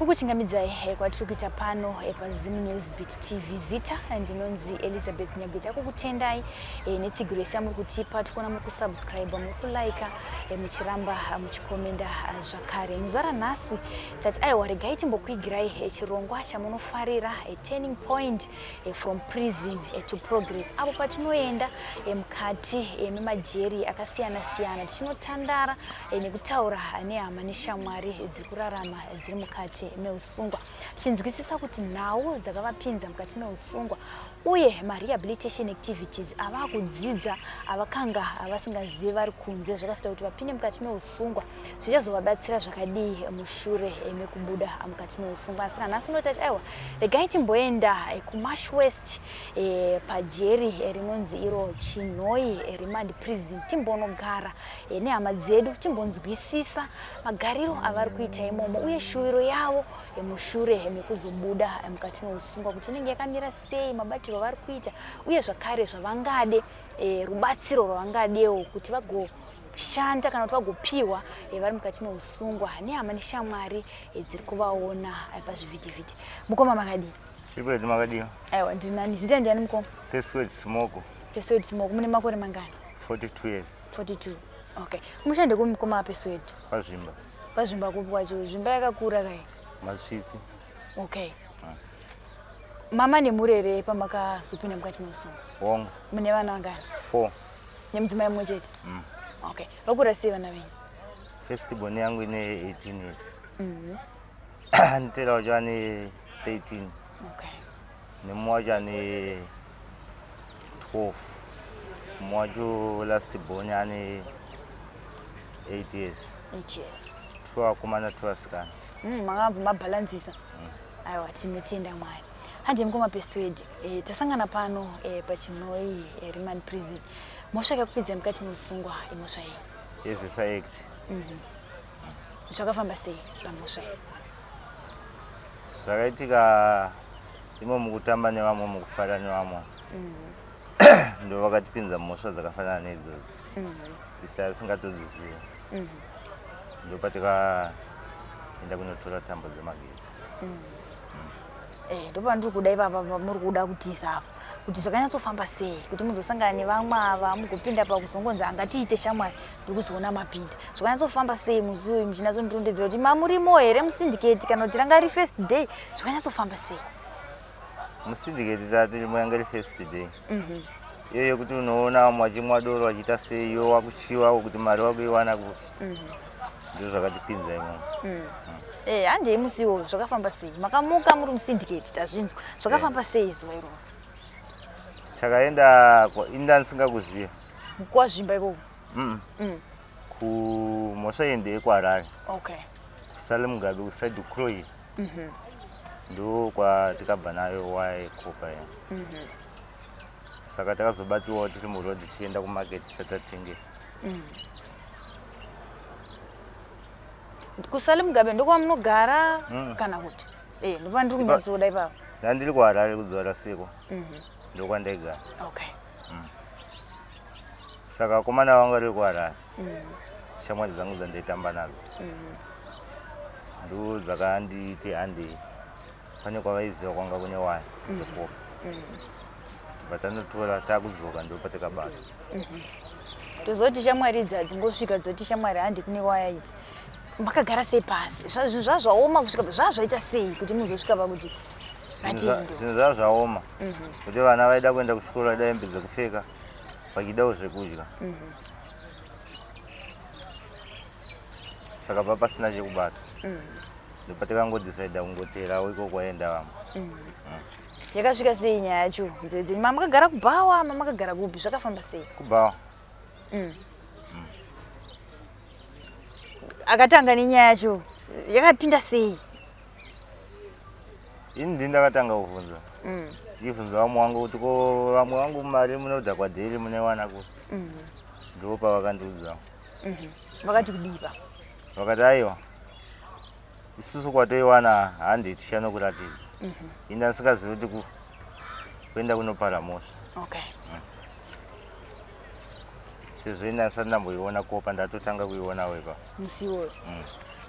Kukuchingamidzai kwatiri kuita pano paZim News Beat TV. Zita ndinonzi Elizabeth Nyagweta. Kukutendai netsigiro yese yamuri kutipa. Tikuona muri kusubscribe, muri kulike, muchiramba muchikomenda zvakare. Muzuva ranhasi tati aiwa regai timbokuigirai chirongwa chamunofarira, Turning Point from Prison to Progress, apo patinoenda mukati memajeri akasiyana siyana tichinotandara nekutaura nehama neshamwari dziri kurarama dziri mukati meusungwa, tichinzwisisa kuti nhau dzakavapinza mukati meusungwa uye marehabilitation activities ava kudzidza avakanga vasingazivi vari kunze, zvakasita kuti vapinde mukati meusungwa, zvichazovabatsira zvakadii mushure mekubuda mukati meusungwa. Asi nhasi unotati aiwa regai timboenda kuMash West, pajeri rinonzi iro Chinhoyi Remand Prison, timbonogara nehama dzedu, timbonzwisisa magariro avari kuita imomo uye shuviro yavo mushure mekuzobuda mukati meusungwa kuti inenge yakamira sei, mabatiro avari kuita uye zvakare zvavangade, rubatsiro rwavangadewo kuti vagoshanda kana kuti vagopiwa vari mukati meusungwa nehama neshamwari dziri kuvaona pazvivhitivhiti. Mukoma, makadii? Chikwedu, makadiwa? Aiwa, ndinani. Zita ndiani, mukoma? Peswed Smoko. Peswed Smoko, mune makore mangani? 42 years. 42, okay. Mushande kumi, mukoma Peswed? Pazvimba. Pazvimba kupi kwacho? Zvimba yakakura kai. Matsvitsi. Okay. Mama nemurere pamakazopinda mukati meusungwa? Hongu. Mune vana vangani? 4. Nemudzimai mumwe chete? Mm. Okay, vakura sei vana venyu? First born yangu ine 18 years. Nditera wacho ane 13. Nemumwe wacho ane 12. Mumwe wacho, last born, ane 8 years. 8 years. Two vakomana, two vasikana. Makabva mabhalansisa. Aiwa, tinotenda Mwari. Handi mukoma Peswed, tasangana pano paChinhoyi Remand Prison. Mhosva yakakupinzai mukati meusungwa imhosva yei? YeZESA Act. Zvakafamba sei pamhosva iyi? Zvakaitika imo mukutamba nevamwe, mukufara nevamwe, ndo vakatipinza mhosva dzakafanana neidzodzo isa asingatodziziva. Ndo patikaenda kunotora tambo dzemagetsi. Ndopandiri kuda ipapa muri kuda kutiza apa, kuti zvakanyatsofamba sei kuti muzosangana nevamwe ava, mugopinda pakuzongonzi angatiite shamwari, ndikuzoona mapinda. Zvakanyatsofamba sei musi uyu? Muchinyatsondirondedzera kuti mamurimo here musyndicate kana kuti ranga ri first day? Zvakanyatsofamba sei? Musyndicate tatirimo, yanga iri first day iyo yekuti unoona vamwe vachimwa doro, vachiita sei, iwe wakuchiwa kuti mari wakuiwana kupi. Ndo zvakatipinza imomo. Handei musi iwoyo, zvakafamba sei? Makamuka muri musyndicate, tazvinzwa. Zvakafamba sei zuva iroro? Takaenda inda ndisingakuziva. Kwazvimba ikoko? Kumhosva iyi ndeyekuHarare. KuSally Mugabe, kuside Croy, ndo kwatikabva nayo waya yecopper ya. Saka takazobatiwawo tiri muroad tichienda kumarket tisati tatengesa. KuSally Mugabe ndokwamunogara? Kana kuti ndopandiri kunyatsoda ipapo. Ndandiri kuHarare, kudzora seko, ndokwandaigara. Saka vakomana vanga vari kuHarare, shamwari dzangu dzandaitamba nadzo, ndo dzakanditi handei, pane kwavaiziva kwanga kune waya dzecopper. Tibva tanotora, takudzoka ndo patakabata. Tozoti shamwari idzi hadzingosvika dzoti shamwari handi kune waya idzi. Makagara sei pasi? Zvinhu zvazvaoma kusvika zvazvaita sei kuti muzosvika pakuti ngatiende? Zvinhu zvava zvaoma kuti vana vaida kuenda kuchikoro, vaida hembe dzekupfeka, vachidawo zvekudya, saka pa pasina chekubata, ndopatikangodhisaidha kungoterawo iko kwaenda vamwe. Yakasvika sei nyaya yacho nzeve dzenyu? Mamakagara kubhawa, mamakagara kupi? Zvakafamba sei? Kubhawa. Akatanga nenyaya yacho yakapinda sei? Ini ndini ndakatanga kuvhunza, ndichibvunza vamwe vangu kuti ko vamwe vangu mari munodhakwa dheri munewana kupi? Ndo pavakandiudzawo. Vakati kudipa? Vakati aiwa, isusu kwatoiwana, handi tichanokuratidza. Ini ndasingazivi kuti kuenda kunopara mhosva, sezvo ini ndasati ndamboiona copper, ndatotanga kuionawo ipapo. Musi iwoyo?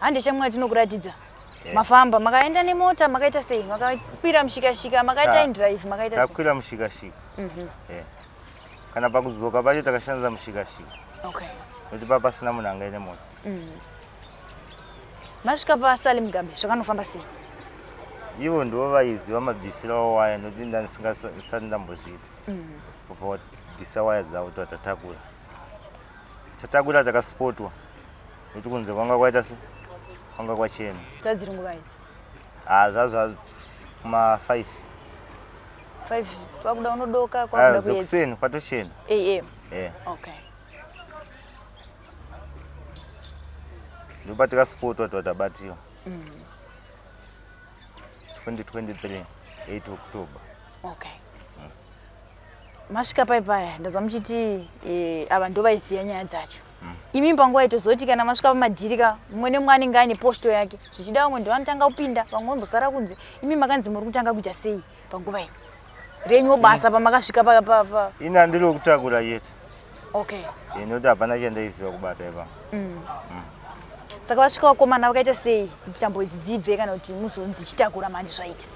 Handi shamwari tinokuratidza. Mafamba, makaenda nemota, makaita sei? Makakwira mushikashika, makaita indrive, makaita sei? Takwira mushikashika. Eh. Kana pakudzoka pacho takashandisa mushikashika. Okay. Nekuti pa pasina munhu anga ine mota. Masvika paSally Mugabe, zvakanofamba sei? Ivo ndivo vaiziva mabvisiro avo waya, nokuti ndandisati ndambozviita. Kubva wabvisa waya dzavo, tatakura, tatakura, takasipotwa nekuti kunze kwanga kwaita se kwanga kwachena. Dzadziri nguva idzi? Ha, zvazva kuma 5. 5, kwakuda unodoka, kwakuda kuedza. Dzekuseni, kwatochena. Am. Eh. Okay. Ndopa tikasipotwa, tatabatiwa 2023 8 October. Okay. Masvika pai paya, ndazwa muchiti ava ndo vaiziva nyaya dzacho. Imi panguva itozoti kana masvika pamadhiri ka, mumwe nemumwe anenge aine posto yake, zvichida vamwe ndo vanotanga kupinda, vamwe vambosara kunze. Imi makanzi muri kutanga kuita sei panguva iyi renyuwo basa pamakasvika pa Ini handiri wekutakura chete. Okay. Nekuti hapana chandaiziva kubata ipapo. Saka vasvika vakomana vakaita sei kuti tambo idzi dzibve, kana kuti muzonzi chitakura manje zvaita?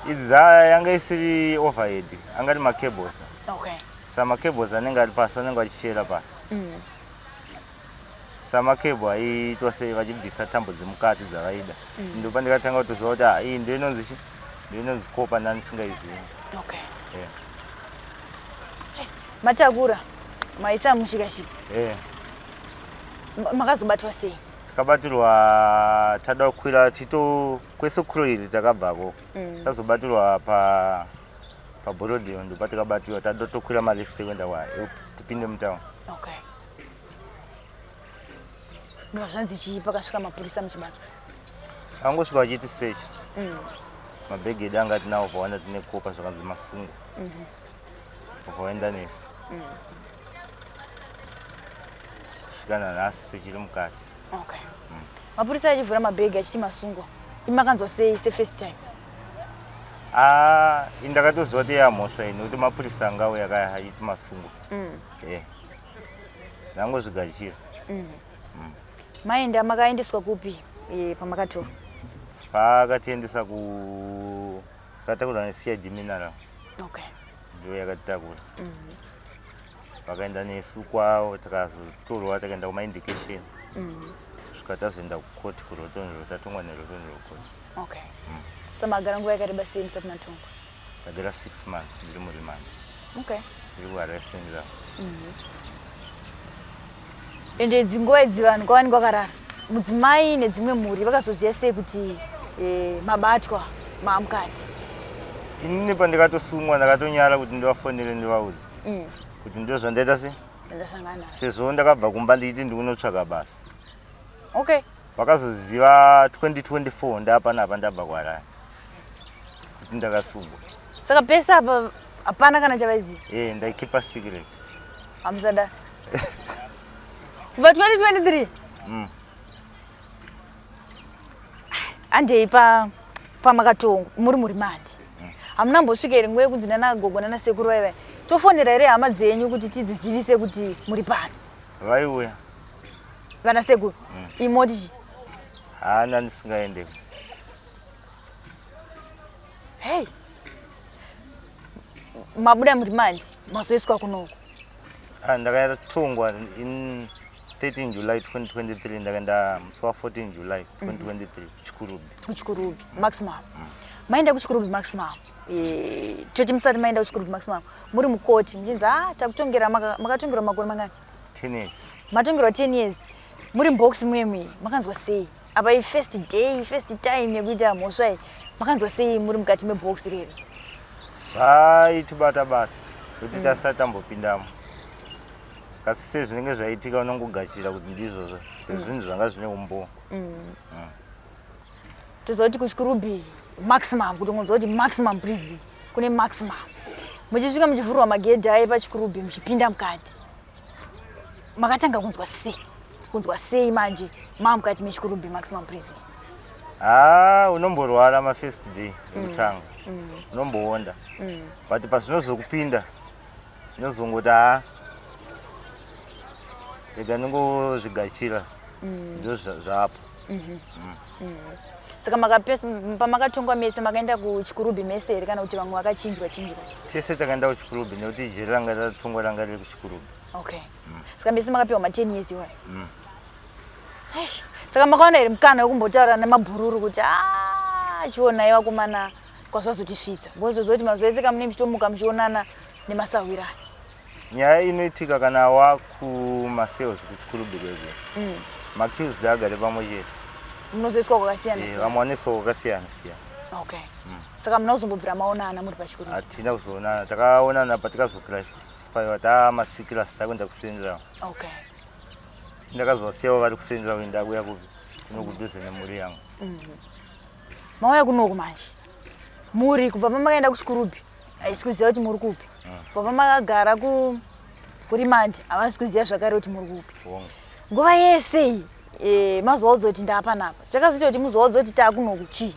Idzi yanga isiri overhead, angari macables. Okay. Saka macables anenge ari pasi, anenge achichera pasi. Saka macable aiitwa sei, vachibvisa tambo dzemukati dzavaida. Ndopa ndikatanga kutoziva kuti, ah, iyi ndo inonzi chi, ndo inonzi copper, ndandisingaizivi. Okay. Yeah. Matakura, maisa mushikashika. Yeah. Makazobatwa sei? Takabatirwa tada kukwira tito kwese kuroiri takabvako. Tazobatirwa paBorrowdale, ndo patikabatiwa tada tokwira malift kuenda kwa tipinde mutauni. Okay, ndobva zvanzi chii pakasvika mapurisa muchibatwa? Tangosvika vachiti search mabhegi edu anga tinawo, pawana tine copper, zvakanzi masungwa, vakaenda nesu kusvika nanhasi tichiri mukati. Okay, mapurisa achivhura mabhegi achiti masungwa, imi makanzwa sei sefirst time? Ah, ini ndakatoziva kuti yamhosva iyi, nekuti mapurisa anga auya kaya achiti masungwa. Eh, ndangozvigashira. Maenda, makaendeswa kupi pamakatorwa? Pakatiendesa ku takatakurwa neCID Mineral. Okay. Ndiyo yakatitakura, vakaenda nesu kwavo, takazotorwa takaenda kumaindication kusvika tazoenda kukoti kuRotten Row, tatongwa neRotten Row court. Okay, so magara nguva yakareba sei musati matongwa? Ndagara 6 months ndiri muremand. Okay. Ndiri kuHarare Central. Ende idzi nguva idzi vanhu kwavanenge vakarara, mudzimai nedzimwe mhuri vakazoziva sei kuti mabatwa maamukati? Inini pandikatosungwa ndakatonyara kuti ndivafonere ndivaudze kuti ndo zvandaita se Ndasangana nazvo. Sezvo ndakabva kumba ndichiti ndikunotsvaga basa. Okay. Vakazoziva 2024 ndapanapa, ndabva kuHarare, kuti ndakasungwa. Saka pese apa hapana kana chavaiziva? E, ndaikeepa secret. Hamusada kubva 2023? Mm. Handei pamakatongwa muri muremand, hamuna mbosvika here nguva yekunzi nana gogo nana sekuru vaivai tofonera here hama dzenyu kuti tidzizivise kuti muri pano? Vaiuya. Vana sekuru imoti chi? Hana, ndisingaendeko. Hei, mabuda muremand, mazoiswa kunoku? Ah, ndakatongwa in 13 July 2023, ndakaenda musi wa14 July 2023 Chikurubi. KuChikurubi Maximum. Maenda kuChikurubi Maximum, toti musati maenda kuChikurubi Maximum, muri mukoti muchinzi a takutongera, makatongerwa makore mangani? 10 years. Matongerwa 10 years, muri mubox muyemui, makanzwa sei apa i first day, first time yekuita mhosva iyi? Makanzwa sei muri mukati mebox rero? Zvaitibata bata kuti tasati tambopindamo, kasi sezvinenge zvaitika unongogachira kuti ndizvozvo, sezvinhu zvanga zvine umbowo. Toziva kuti kuChikurubi Maximum, kuti ungonzwa kuti maximum prison, kune maximum. Muchisvika muchivhurwa magedhi aye paChikurubi, muchipinda mukati, makatanga kunzwa sei, kunzwa sei manje maa mukati meChikurubi Maximum Prison? Ha, unomborwara mafirst day ekutanga, unomboonda, but pazvinozokupinda unozongoti, ha, rega ndingozvigachira, ndo zvapo. Saka pamakatongwa mese makaenda kuChikurubi mese here kana kuti vamwe vakachinjwa chinjwa? Tese takaenda kuChikurubi nekuti jeri ranga ratongwa ranga riri kuChikurubi. Okay. Saka mese makapiwa ma10 years iwayo? Mm. Saka makaona here mukana wekumbotaura nemabhururu kuti ah, chionai vakomana kwazvazotisvitsa, because tozoti mazuva ese kamune muchitomuka muchionana nemasahwirani? Nyaya inoitika kana wakumacells kuChikurubi kwekwe, maaccused agare pamwe chete. Munozoiswa kwakasiyana siyana? Vamwe vanoiswa kwakasiyana siyana. Okay. Saka muna kuzombobvira maonana muri paChikurubi? Hatina kuzoonana. Takaonana patikazoclassifywa taama-C class, takuenda kuCentral. Ndakazovasiyawo vari kuCentral, ndakuya kupi, kuno kudhuze nemhuri yangu. Mauya kunoku manje, muri kubva pamakaenda kuChikurubi haisi kuziva kuti muri kupi. Kubva pamakagara kuremand havasi kuziva zvakare kuti muri kupi. Hongu. Nguva yese iyi mazovaudza kuti ndaapanapa, chakazoita kuti muzovaudza kuti taakunoku chii?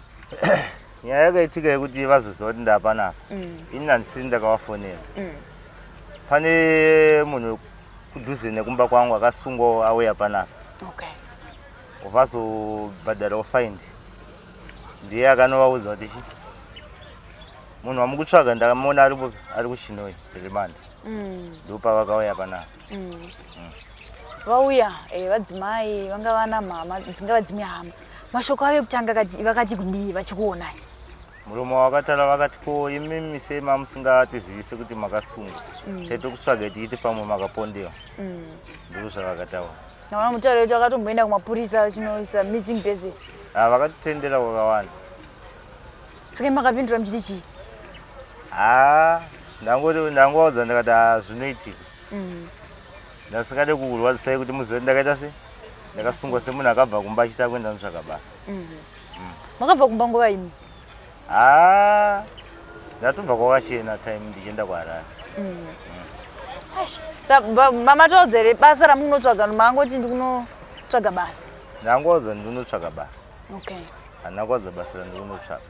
Nyaya yakaitika yekuti vazoziva kuti ndapanapa, ini handisiri ndakavafonera. Pane munhu kudhuze nekumba kwangu akasungwawo auya panapa, vazobhadharawo fine, ndiye akanovaudza kuti chi munhu wamukutsvaga ndakamuona ari kupi, ari kuChinhoyi remand. Ndopavakauya panapa. Vauya vadzimai vanga vana mama, dzingava dzimwe hama, mashoko avo ekutanga vakati kudii vachikuonai? Muromo wakatara, vakati, "Ko imimi sei mamusingatizivise kuti makasungwa? Taitokutsvaga tichiti pamwe makapondewa." Ndiko zvavakataura. Naona mutauro wetu akatomboenda kumapurisa vachinoisa missing person. Ah, vakatitendera kwakawanda. Saka makapindura muchiti chii? Ha, ndangoti ndangoudza ndakati, "Ha, zvinoitika." Ndasingade kukurwadzisai kuti muzive kuti ndakaita sei, ndakasungwa semunhu akabva kumba achita kuenda notsvaka basa. Makabva kumba nguva imi? Ha, ndatobva kwakachena time ndichienda kuHarare. Mamatoudza here basa ramunotsvaga, mangoti ndikunotsvaga basa? Ndangoudza ndinotsvaga basa. Handina kuudza basa randikunotsvaga.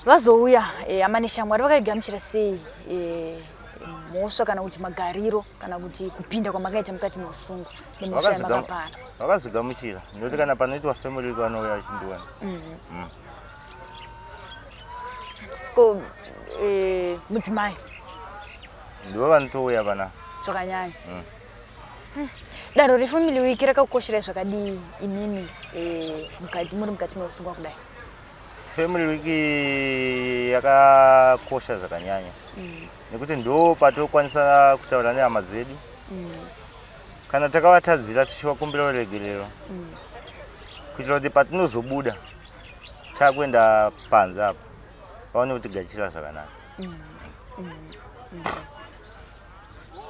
Vazouya hama neshamwari vakaigamuchira sei mhosva kana kuti magariro kana kuti kupinda kwamakaita mukati meusungwa nemhosva yamakapara? Vakazogamuchira nekuti kana panoitwa family week vanouya vachindiona. Ko mudzimai? Ndivo vanotouya pana. Zvakanyanya. Danho refamily week rakakukosherai zvakadii imimi mukati muri mukati meusungwa kudai? Family week yakakosha zvakanyanya nekuti ndo patokwanisa kutaura nehama dzedu kana takavatadzira, tichivakumbira ruregerero kuitira kuti patinozobuda takuenda panze apo vaone kutigachira zvakanaka.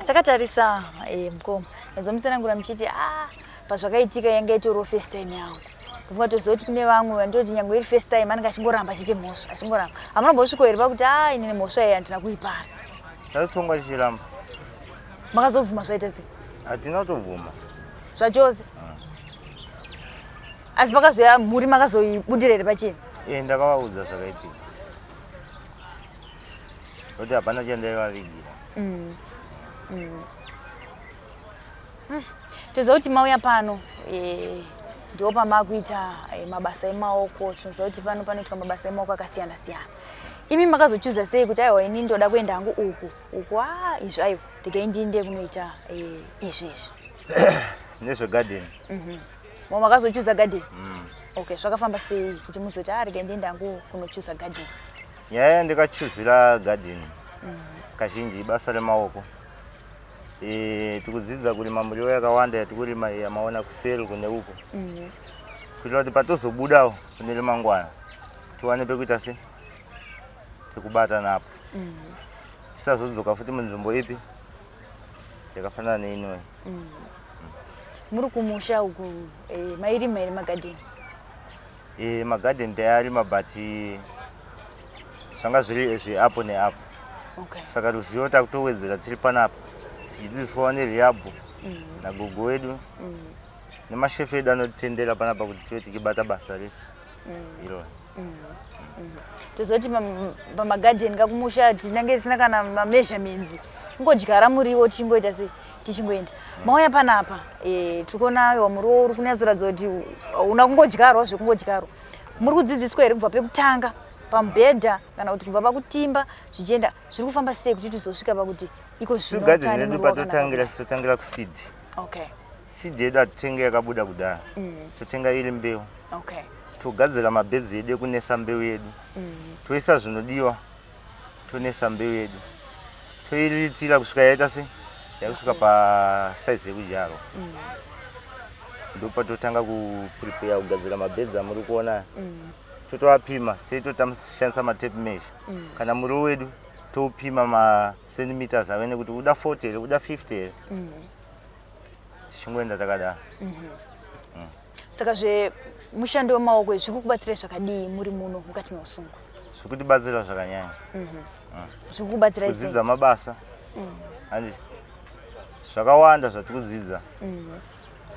Takatarisa mukoma, ndazomutsanangura muchiti a pazvakaitika yanga itoriwo first time yangu. Ndobva toziva kuti kune vamwe vandoti nyange iri first time anenge achingoramba achiite mhosva, achingoramba. Hamunombosviko here pakuti a inini mhosva iyi handina kuipara? Tatotongwa tichiramba. Makazobvuma zvaita sei? Hatina kutobvuma. Zvachose? Asi pakazoya mhuri makazoibudira here pachena? E, ndakavaudza zvakaitika kuti hapana chandaivavigira. Toziva kuti mauya pano ndipo pamakuita mabasa emaoko. Tinoziva kuti pano panoitwa mabasa emaoko akasiyana siyana. Imi makazochuza sei kuti aiwa, ini ndoda kuenda hangu uku uku, a izvi aiwa, regai ndiinde kunoita izvi izvi? Nezvegarden. Mo makazochuza garden? Okay, zvakafamba sei kuti muzoti a regai ndiende hangu kunochuza garden? Nyaya yandikachuzira garden, kazhinji ibasa remaoko. Tikudzidza kurima muriwo yakawanda yatikurima iyi yamaona kuseri kune uko, kuitira kuti patozobudawo kune remangwana tiwane pekuita se pekubata napo, tisazodzoka futi munzvimbo ipi yakafanana neinoyi. Muri kumusha uku mairima here magadheni? Magadheni tayarima, but zvanga zviri zveapo neapo. Saka ruzivo takutowedzera tiri panapa tichidzidziswawo nerehab nagogo wedu nemashefu edu anotitendera panapa kuti tive tichibata basa redu irori. Tozoti pamagadheni kakumusha tinenge tisina kana mameasurements, kungodyara muriwo tichingoita sei. Tichingoenda mauya panapa, tiri kuona aiwa muriwo uri kunyatsoratidza kuti hauna kungodyarwa zvekungodyarwa. Muri kudzidziswa here kubva pekutanga pamubhedha kana kuti kubva pakutimba zvichienda? Zviri kufamba sei kuti tizosvika pakuti iko Isu garden redu patotangira, totangira kuseed. Seed yedu hatitenge yakabuda kudhara, totenga iri mbeu. Togadzira mabhedzi edu ekunesa mbeu yedu, toisa zvinodiwa, tonesa mbeu yedu, toiriritira kusvika yaita se yakusvika pasaizi yekudyarwa. Ndopatotanga kuprepare kugadzira mabhedzi amuri kuona. Totoapima, teitoshandisa matape measure. Kana muriwo wedu toupima macentimeters ave nekuti uda 40 here, uda 50 here, tichingoenda takadaro. Saka zvemushando wemaoko izvi zviri kukubatsirai zvakadii muri muno mukati meusungwa? Zviri kutibatsira zvakanyanya. Zviri kukubatsirai sei? Kudzidza mabasa handi zvakawanda zvatikudzidza.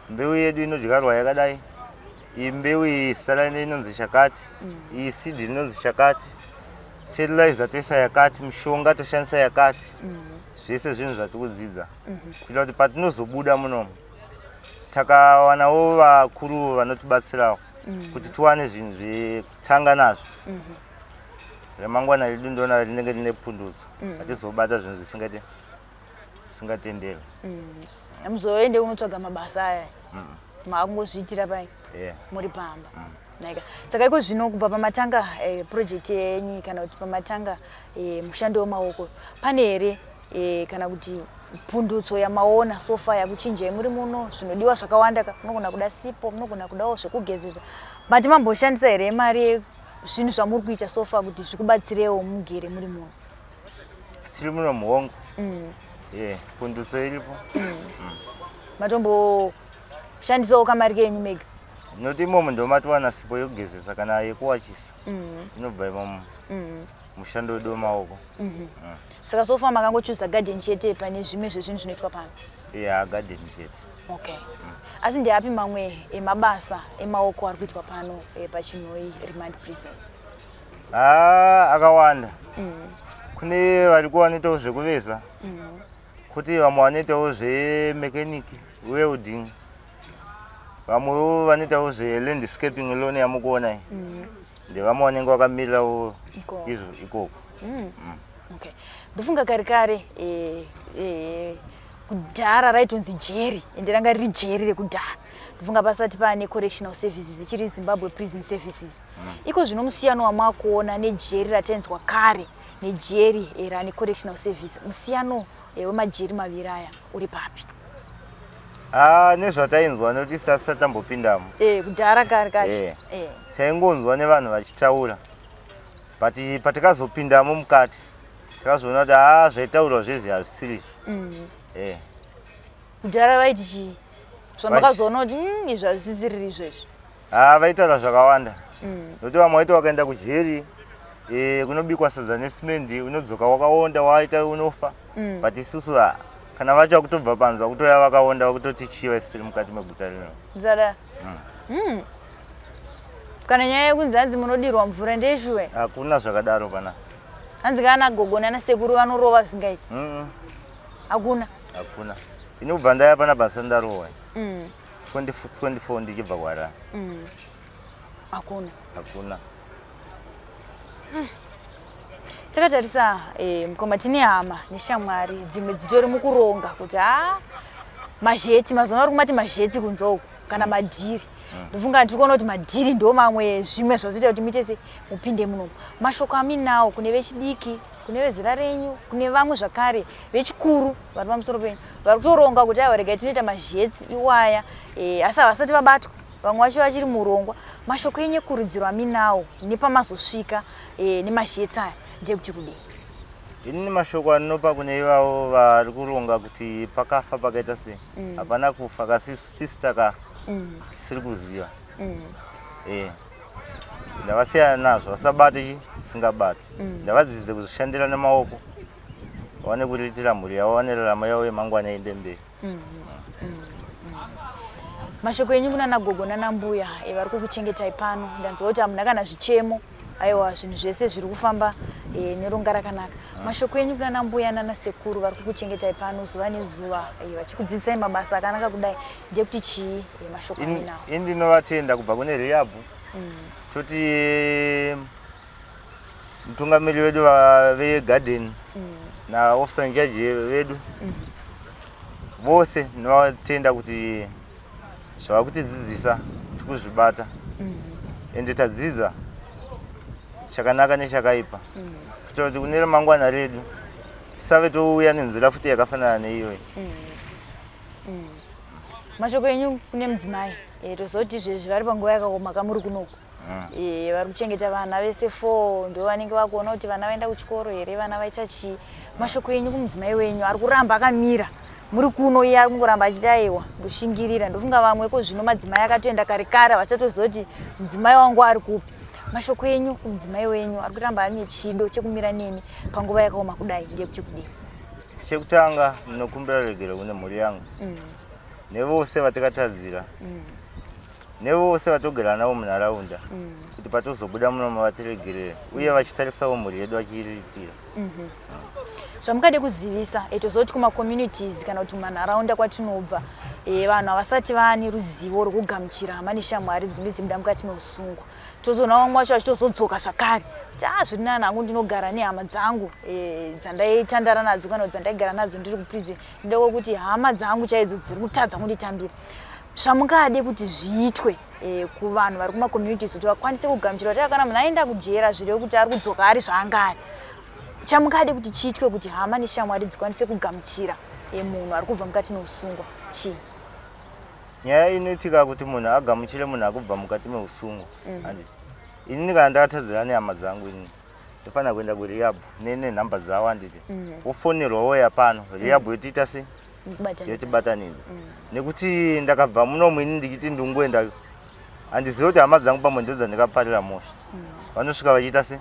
Mbeu yedu inodyarwa yakadai, iyi mbeu iyi zita inonzi chakati, iyi seed inonzi chakati, fertilizer toisa yakati, mishonga toshandisa yakati. Zvese zvinhu zvatikudzidza kuitira kuti patinozobuda munomu takawanawo vakuru vanotibatsirawo kuti tiwane zvinhu zvekutanga nazvo. Remangwana redu ndona rinenge rine pundutso, hatizobata zvinhu zvisingatenderwi. Hamuzoende unotsvaga mabasa aya, maakungozviitira pai muri pamba. Naika. Saka iko zvino kubva pamatanga project yenyu kana kuti pamatanga mushando wemaoko, pane here kana kuti pundutso yamaona so far yakuchinjai muri muno? Zvinodiwa zvakawanda ka, munogona kuda sipo, munogona kudawo zvekugezesa. Mati mamboshandisa here mari zvinhu zvamuri kuita so far kuti zvikubatsirewo mugere muri muno? Tiri muno muhongo, ye pundutso iripo. Matomboshandisawo kamari kenyu mega? Nokuti imomo ndomatiwana sipo yekugezesa kana yekuwachisa, inobva imomo mushando wedu wemaoko. Saka so far makangochuza garden chete pane zvimwe zvezvinhu zvinoitwa pano? Ya, garden chete. Okay, asi ndeapi mamwe emabasa emaoko ari kuitwa pano paChinhoyi Remand Prison? Ha, akawanda. Kune vari vanoitawo zvekuveza, kuti vamwe vanoitawo zvemechanic, welding, vamwewo vanoitawo zvelandscaping, lawn yamukuona iyi. Ndevamwe vanenge vakamirirawo izvo ikoko. Okay, ndofunga kare kare, kudhara raitonzi jeri, ende ranga riri jeri rekudhara. Ndofunga pasati paane Correctional Services, ichiri Zimbabwe Prison Services. Iko zvino musiyano wamakuona nejeri ratainzwa kare nejeri rane Correctional Service, musiyano wemajeri maviri aya uri papi? Ha, nezvatainzwa, nokuti sasa tambopindamo. Kudhara kare kacho. Taingonzwa nevanhu vachitaura, but patakazopindamo mukati takazoona kuti ha, zvaitaurwa zvezvi hazvisirizvo. Kudhara vaiti chii zvamakazoona kuti izvi hazvisisiriri izvezvi? Ha, vaitaura zvakawanda, nokuti vamwe vaiti wakaenda kujeri kunobikwa sadza nesimendi, unodzoka wakaonda, waita unofa. But isusu ha, kana vacho vakutobva panze vakutoya vakaonda, vakutotichiva isiri mukati meguta rino. Zada. Kana nyaya yekunzi hanzi munodirwa mvura ndeyeshuwe? Hakuna zvakadaro pana. Hanzi kana gogo nana sekuru vanorova zvisingaiti? Hakuna? Hakuna. Ini kubva ndaya pana basa ndarohwa 2024 ndichibva kuHarare. Hakuna? Hakuna. Takatarisa, mukoma, tine hama neshamwari dzimwe dzitori mukuronga kuti ha, mazheti mazuva ari kumati mazhetsi kunze uku kana madhiri. Ndofunga ndiri kuona kuti madhiri ndo mamwe zvimwe zvazoita kuti muite se mupinde munomu. Mashoko aminawo kune vechidiki, kune vezera renyu, kune vamwe zvakare vechikuru vari pamusoro penyu vari kutoronga kuti aiwa, regai tinoita mazhetsi iwaya, asi havasati vabatwa, vamwe vacho vachiri murongwa, mashoko enyu ekurudziro aminawo nepamazosvika nemazhetsi aya ndeyekuti kudii? Inini mashoko andinopa kune ivavo vari kuronga kuti pakafa pakaita sei, hapana kufa, kasi isu tisu takafa tisiri kuziva. Ndavasiyana nazvo, vasabate chi zvisingabatwi. Ndavadzidze kuzvishandira nemaoko, vaone kuriritira mhuri yavo, vane raramo yavo yemangwana iende mberi. Mashoko enyu kuna nagogo nanambuya vari kukuchengetai pano? Ndanzwa kuti hamuna kana zvichemo. Aiwa, zvinhu zvese zviri kufamba neronga rakanaka. Mashoko enyu kuna nambuya nanasekuru vari kukuchengetai pano zuva nezuva, vachikudzidzisai mabasa akanaka kudai, ndekuti chii, mashoko amuinawo? Ini ndinovatenda kubva kune rehab. Toti mutungamiri wedu vegarden naofficer in charge vedu vose, ndinovatenda kuti zvava kutidzidzisa tikuzvibata, ende tadzidza chakanaka nechakaipa, kuitira kuti kune ramangwana redu tisave touya nenzira futi yakafanana neiyoyi. Mashoko enyu kune mudzimai? Tozoti izvezvi vari panguva yakaoma kamuri kunoku. Vari kuchengeta vana vese four, ndo vanenge vakuona kuti vana vaenda kuchikoro here, vana vaita chii. Mashoko enyu kumudzimai wenyu ari kuramba akamira muri kuno, iye ari kungoramba achiti, "Aiwa, ndoshingirira"? Ndofunga vamwe ko zvino madzimai akatoenda kare kare, vachatozoti mudzimai wangu ari kupi. Mashoko enyu kumudzimai wenyu ari kuramba ane chido chekumira nemi panguva yakaoma kudai ndeyekuti kudii? Chekutanga, ndinokumbira regero kune mhuri yangu nevose vatakatadzira, nevose vatogara navo munharaunda, kuti patozobuda munomo vatiregerere uye vachitarisawo mhuri yedu vachiiriritira. Zvamungade kuzivisa, tozoti kumacommunities kana kuti mumanharaunda kwatinobva, vanhu havasati vaane ruzivo rwekugamuchira hama neshamwari dzinenge dzichibuda mukati meusungwa. Tozoona vamwe vacho vachitozodzoka zvakare kuti, "A, zviri nani hangu ndinogara nehama dzangu dzandaitandara nadzo kana kuti dzandaigara nadzo ndiri kuprison." Ndidoko kuti hama dzangu chaidzo dziri kutadza kunditambira. Zvamungade kuti zviitwe kuvanhu vari kumacommunities kuti vakwanise kugamuchira kuti kana munhu aenda kujera, zvireve kuti ari kudzoka ari zvaanga ari, chamungade kuti chiitwe kuti hama neshamwari dzikwanise kugamuchira munhu ari kubva mukati meusungwa chii? Nyaya inoitika kuti munhu agamuchire munhu akubva mukati meusungwa, handiti inini kana ndakatadzira nehama dzangu, inini ndofanira kuenda kurehab nenhamba dzavo, handiti? Wofonerwa, woya pano, rehab yotiita sei? Kubatanidza. Yotibatanidza, nekuti ndakabva munomu ini ndichiti ndingoenda, handizivi kuti hama dzangu pamwe ndo dzandikaparira mhosva, vanosvika vachiita se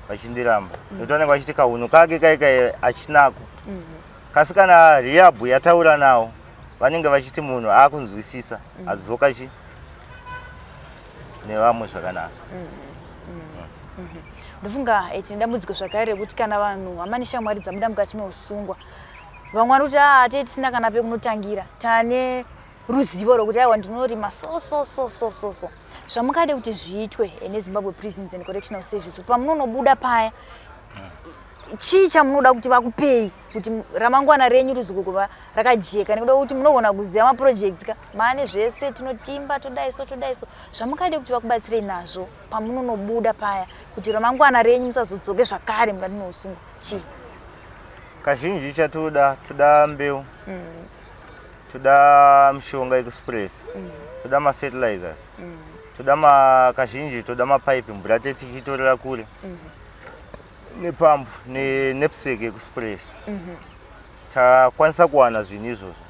vachindiramba, nekuti vanenge vachiti kahunhu kake kai kai achinako. Kasi kana rehab yataura nawo, vanenge vachiti munhu aakunzwisisa, adzoka chi nevamwe zvakanaka. Ndofunga tine dambudziko zvakare rekuti kana vanhu, hama neshamwari dzabuda mukati meusungwa, vamwe vari kuti, "A, tee tisina kana pekunotangira." Tane ruzivo rwekuti, "Aiwa, ndinorima so so so so so so." Zvamungade kuti zviitwe neZimbabwe Prisons and Correctional Service pamunonobuda paya, chii chamunoda kuti vakupei kuti ramangwana renyu rizogova rakajeka? Nekuda kuti munogona kuziva maprojects ka maane zvese, tinotimba, todai so, todai so. Zvamungade kuti vakubatsirei nazvo pamunonobuda paya kuti ramangwana renyu musazodzoke zvakare mukati meusungwa chii? Kazhinji chatoda, toda mbeu, toda mishonga yekuspraysa, toda mafertilizers, toda kazhinji toda mapaipi, mvura tetichitorera kure, nepambu neknapsack yekuspraysa. Takwanisa kuwana zvinhu izvozvo,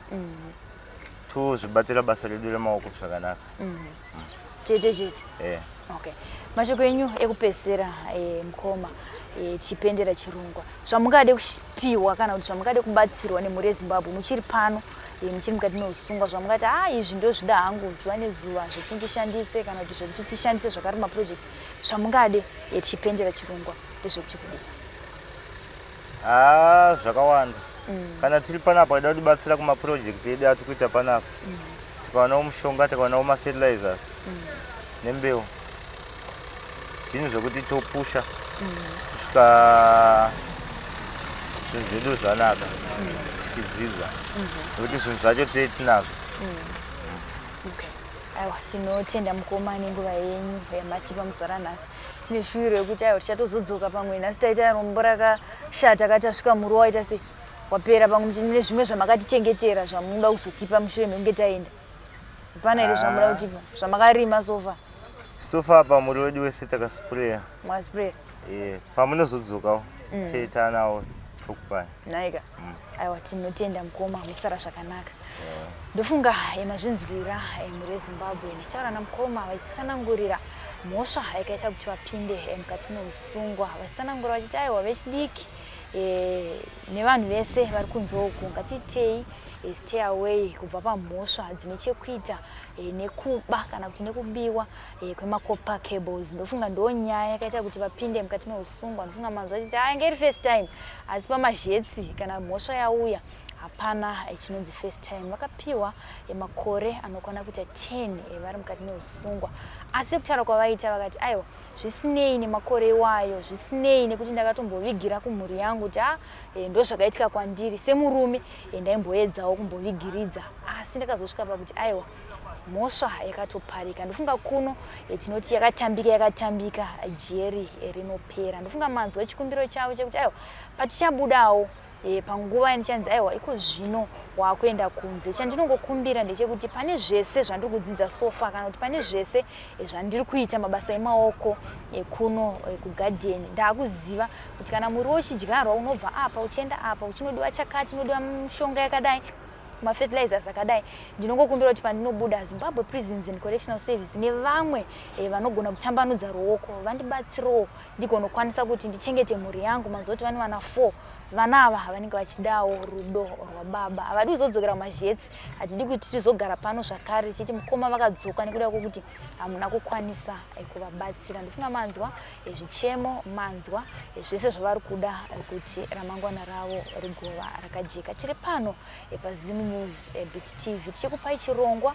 tozvibatira basa redu remaoko zvakanaka. Chete chete. Yeah. Okay, mashoko enyu ekupedzisira, mukoma, tichipendera chirongwa, zvamungade kupiwa kana kuti zvamungade kubatsirwa nemhuri yeZimbabwe muchiri pano, muchiri mukati meusungwa, zvamungati, "A, izvi ndozvida hangu zuva nezuva zvekuti ndishandise," kana kuti zvekuti tishandise zvakare maprojects, zvamungade, tichipendera chirongwa, ndezvekuti kudii? Haa, zvakawanda. Kana tiri panapa, ida kutibatsira kumaproject edu atiri kuita panapa, tikawanawo mushonga, tikawanawo mafertilizers nembeu, zvinhu zvekuti topusha kusvika zvinhu zvedu zvanaka, tichidzidza, nekuti zvinhu zvacho tee tinazvo. Okay, aiwa, tinotenda mukoma nenguva yenyu yamatipa muzuva ranhasi. Tine shuwiro yekuti, aiwa, tichatozodzoka pamwe. Nhasi taita rombo rakashata, katasvika muri waita sei wapera. Pamwe mune zvimwe zvamakatichengetera zvamunoda kuzotipa mushure mekunge taenda. Hapana here zvamunoda kutipa zvamakarima so far? So far pamuri wedu wese takaspreya. Mwaspreya? Pamunozodzokawo, teitanawo, tokupai. Naika, aiwa, tinotenda mukoma, musara zvakanaka. Ndofunga mazvinzwira, mhuri yeZimbabwe, ndichitaura namukoma vachitsanangurira mhosva yakaita kuti vapinde mukati meusungwa, vachitsanangura vachiti, aiwa, vechidiki. Nevanhu vese vari kunze uku, ngatiitei stay away kubva pamhosva dzine chekuita nekuba kana kuti nekubiwa kwemacopper cables. Ndofunga ndo nyaya yakaita kuti vapinde mukati meusungwa. Ndofunga manzwa achiti ainge iri first time, asi pamazhetsi kana mhosva yauya hapana chinonzi first time. Vakapiwa makore anokwana kuita 10 vari mukati meusungwa, asi kutaura kwavaita vakati aiwa, zvisinei nemakore iwayo, zvisinei nekuti ndakatombovigira kumhuri yangu kuti a ndo zvakaitika kwandiri semurume, ndaimboedzawo kumbovigiridza, asi ndakazosvika pakuti aiwa, mhosva yakatoparika. Ndofunga kuno tinoti yakatambika yakatambika, jeri rinopera. Ndofunga manzwa chikumbiro chavo chekuti aiwa, patichabudawo panguva yanichanzi aiwa, iko zvino waakuenda kunze, chandinongokumbira ndechekuti pane zvese zvandiri kudzidza so far kana kuti pane zvese zvandiri kuita mabasa emaoko kuno kugadheni, ndaakuziva kuti kana muriwo uchidyarwa unobva apa uchienda apa, uchinodiwa chakati, unodiwa mishonga yakadai, mafertilizers akadai. Ndinongokumbira kuti pandinobuda, Zimbabwe Prisons and Correctional Service nevamwe vanogona kutambanudza ruoko vandibatsirewo ndigonokwanisa kuti ndichengete mhuri yangu. Manzwa kuti vane vana 4. Vana ava vanenge vachidawo rudo rwababa, havadi kuzodzokera kumazhetsi. Hatidi kuti tizogara pano zvakare tichiti mukoma vakadzoka nekuda kwokuti hamuna kukwanisa kuvabatsira. Ndofunga manzwa zvichemo, manzwa zvese zvavari kuda kuti ramangwana ravo rigova rakajeka. Tiri pano paZim News Beat TV tichikupai chirongwa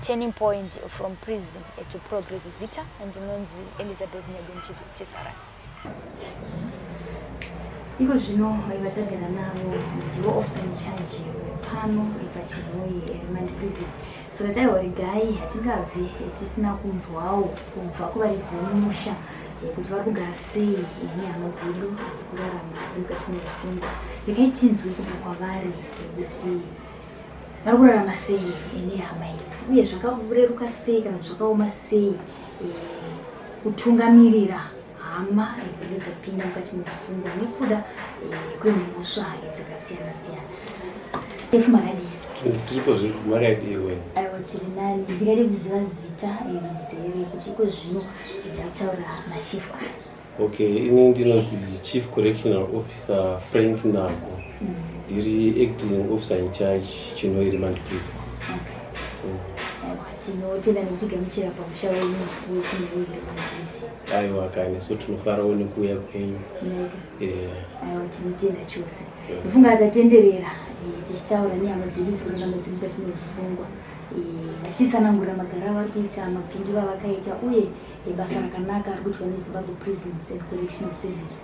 Turning Point, from Prison to Progress. Zita ndinonzi Elizabeth Nyagonichiti. Chisara iko zvino vatagara navo ndivo officer in charge pano paChinhoyi Remand Prison. Saka taiwa regai hatingabvi tisina kunzwawo kubva kuvaridzi vemumusha kuti vari kugara sei nehama dzedu dzikurarama dziri mukati meusungwa. Regai tinzwe kubva kwavari kuti vari kurarama sei nehama idzi, uye zvakareruka sei kana kuti zvakaoma sei kutungamirira hama dzinenge dzapinda mukati meusungwa nekuda kwemhosva dzakasiyana siyana. Chief, makadii? Tiripo zviri, makadii wenyu? Aiwa, tiri nani. Ndingade kuziva zita rizere kuti iko zvino ndakutaura nachief aya. Okay, ini ndinonzi Chief Correctional Officer Frank Nago. Ndiri acting officer in charge, Chinhoyi Remand Prison. Aiwa, tinotenda nekutigamuchira pamusha wenyu weChinhoyi Remand Prison. Aiwa kani, so tinofarawo nekuuya kwenyu. Aiwa, tinotenda chose. Ndofunga tatenderera tichitaura nehama dzedu dzikurarama dziri mukati meusungwa, vachititsanangurira magara avari kuita, mapindiro avakaita, uye basa rakanaka ari kuitwa neZimbabwe Prisons and Correctional Service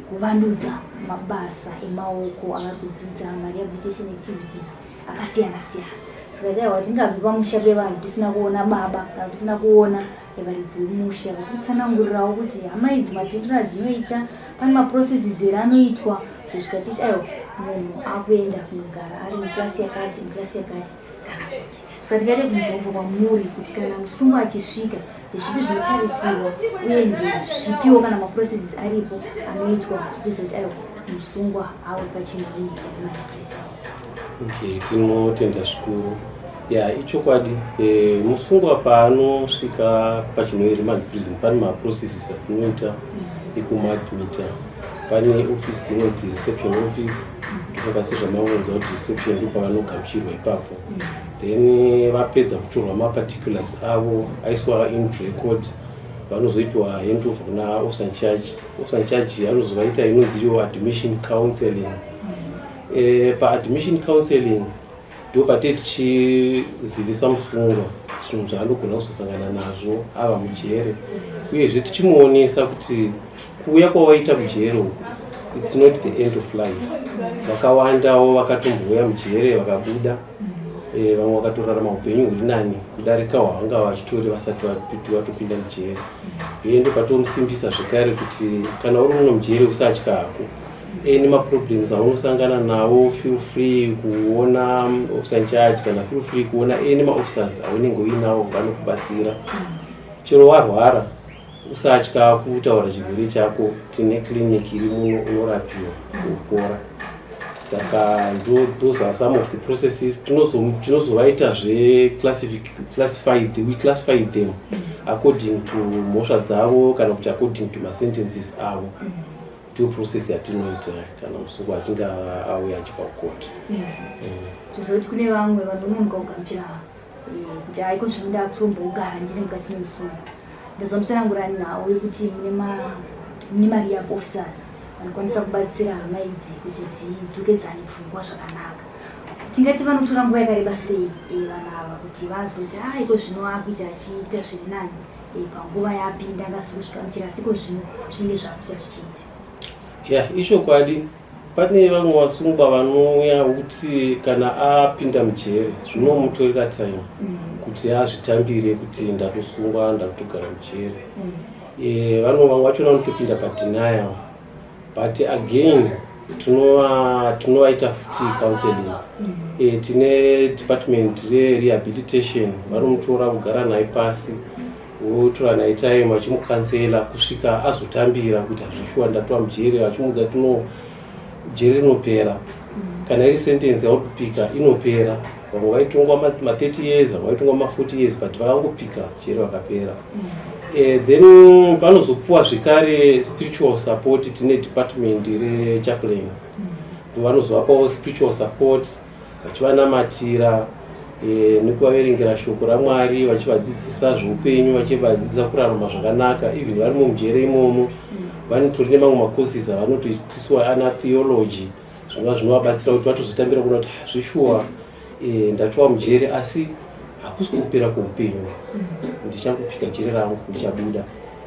kuvandudza mabasa emaoko avari kudzidza, marehabilitation activities akasiyana siyana. Saka taiwa tingabvi pamusha pevanhu tisina kuona baba kana tisina kuona varidzi vemusha vachititsanangurirawo kuti hama idzi mapindiro adzinoita, pane maprocesses here anoitwa zvisvika titi aiwa, munhu akuenda kunogara ari muklasi yakati, muklasi yakati kana kuti. Saka tingade kunzwa kubva kwamuri kuti kana musungwa achisvika, ndezvipi zvinotarisirwa uye ndezvipiwo kana maprocesses aripo anoitwa zvichizoti aiwa, musungwa awe paChinhoyi Remand Prison. Okay, tinotenda zvikuru. Ya, ichokwadi, musungwa paanosvika paChinhoyi Remand Prison pane maprocesses atinoita ekumuadmita. Pane office inonzi reception office. Tofunga sezvamangonzwa kuti reception ndo pavanogamuchirwa ipapo. Then vapedza kutorwa maparticulars avo, aiswa into record, vanozoitwa handover kuna officer in charge. Officer in charge anozovaita inonzi iyo admission counseling. Paadmission counseling ndo patee tichizivisa musungwa zvinhu zvaanogona kuzosangana nazvo ava mujere, uyezve tichimuonesa kuti kuuya kwawaita kujere uku, it's not the end of life. Vakawandawo vakatombouya mujere vakabuda, vamwe vakatorarama upenyu huri nani kudarika hwavanga vachitori vasati vatopinda mujere. Uye ndo patomusimbisa zvekare kuti kana uri muno mujere usatya hako. Any maproblems aunosangana nawo, feel free kuona officer in charge kana feel free kuona any maofficers aunenge uinawo, vanokubatsira. Chero warwara, usatya kutaura chirwere chako. Tine clinic iri muno, unorapiwa upora. Saka those are some of the processes. Tinozovaitazve we classify them according to mhosva dzavo kana kuti according to masentences avo. Ndiyo process yatinoita kana musungwa achinge auya achibva kukoti. Zvozoti kune vamwe vanononoka kugamuchira kuti haiko zvino ndakutombogara ndiri mukati memusungo. Ndazomusanangura nhau yekuti mune marehab officers vanokwanisa kubatsira hama idzi kuti dzidzokedzane pfungwa zvakanaka. Tingati vanotora nguva yakareba sei vanhu ava kuti vazoti haiko zvino akuita achiita zviri nani panguva yapinda angasi kusvikamuchira, asiko zvino zvinenge zvakuita zvichiita? Ya, ichokwadi, pane vamwe vasungwa vanouya kuti kana apinda mujere zvinomutorera time kuti azvitambire kuti ndatosungwa, ndakutogara mujere. Vano vamwe vachona vanotopinda padenial, but again tinovaita futi counseling. Tine department rerehabilitation, vanomutora kugara naye pasi, votora naye time vachimucounsela kusvika azotambira kuti hazvishuwa, ndatova mujere. Vachimuudza tino jere rinopera, kana iri sentence yauri kupika inopera. Vamwe vaitongwa ma30 years, vamwe vaitongwa ma40 years, but vakangopika jere vakapera. Then vanozopuwa zvekare spiritual support. Tine department rechaplain, ndo vanozovapawo spiritual support, vachivanamatira nekuvaverengera shoko raMwari, vachivadzidzisa zveupenyu, vachivadzidzisa kurarama zvakanaka even vari mumujere imomo. Vanotori nemamwe macourses avanotoitiswa ana theology, zvinova zvinovabatsira kuti vatozotambira kuona kuti zveshuwa ndatova mujere, asi hakusi kupera kweupenyu. Ndichangopika jere rangu ndichabuda,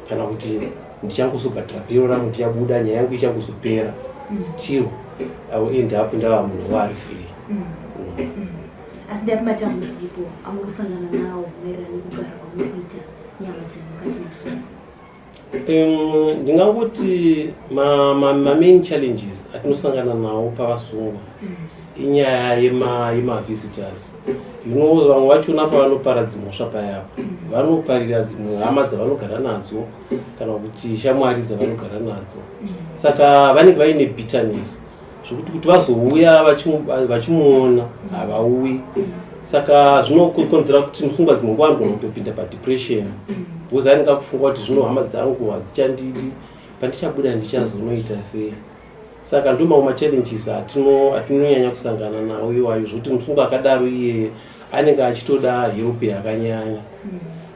kana kuti ndichangozobhadhara bhero rangu ndichabuda, nyaya yangu ichangozopera. Still I will end up ndava munhu waari free. Asi ndapi matambudziko amuri kusangana nawo maererano nekugara kwamuri kuita nyama dzenyu mukati memusoro? Ndingangoti mamain challenges atinosangana nawo pavasungwa inyaya yemavisitors. Vamwe vachona pavanopara dzimhosva payapo, vanoparira dzimwe hama dzavanogara nadzo kana kuti shamwari dzavanogara nadzo. Saka vanenge vaine bitterness zvokuti kuti vazouya vachimuona havauyi. Saka zvinokonzera kuti musungwa dzimwe nguva anogona kutopinda padepression, because anenge akufunga kuti zvino hama dzangu hadzichandidi, pandichabuda ndichazonoita sei? Saka ndo mamwe machallenges atinonyanya kusangana nawo iwayo, zvokuti musungwa akadaro iyeye anenge achitoda help yakanyanya.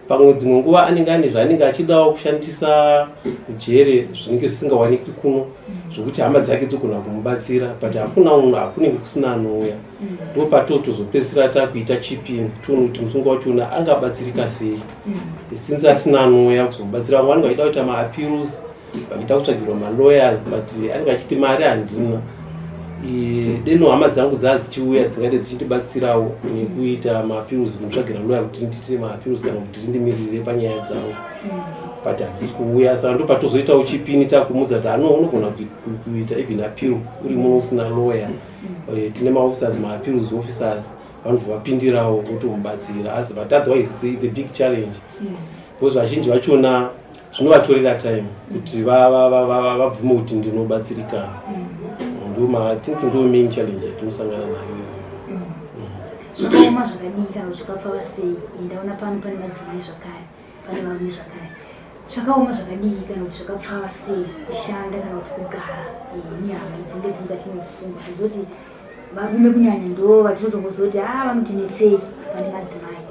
Pamwe dzimwe nguva anenge ane zvaanenge achidawo kushandisa mujere zvinenge zvisingawanikwi kuno, zvokuti hama dzake dzogona kumubatsira, but hakuna unhu, hakunenge kusina anouya. Ndo patotozopedzisira takuita chipini, tione kuti musungwa wachona angabatsirika sei since asina anouya kuzomubatsira. Vamwe vanenge vachida kuita maappeals, vachida kutsvagirwa malawyers, but anenge achiti mari handina. Deno hama dzangu dzaa dzichiuya dzingade dzichindibatsirawo nekuita maappeals, kunditsvagira lawyer kuti ndiite maappeals kana kuti rindimirire panyaya dzangu, but hadzisi kuuya. Saka ndo patozoitawo chipini, takumudza kuti ano unogona kuita even appeal uri muno usina lawyer. Tine maofficers, maappeals officers, vanobva vapindirawo votomubatsira. Asi but otherwise it's a big challenge, because vazhinji vachona zvinovatorera time kuti vabvume kuti ndinobatsirikana. Ndo I think ndo main challenge yatinosangana nayo iyoyo. Zvakaoma zvakadii kana kuti zvakapfava sei? Ndaona pano pane madzimai zvakare, pane varume zvakare. Zvakaoma zvakadii kana kuti zvakapfava sei kushanda kana kuti kugara nehama idzinenge dziri mukati meusungwa? Tozoti varume kunyanya ndo vatinotombozoti a vanotinetsei pane madzimai.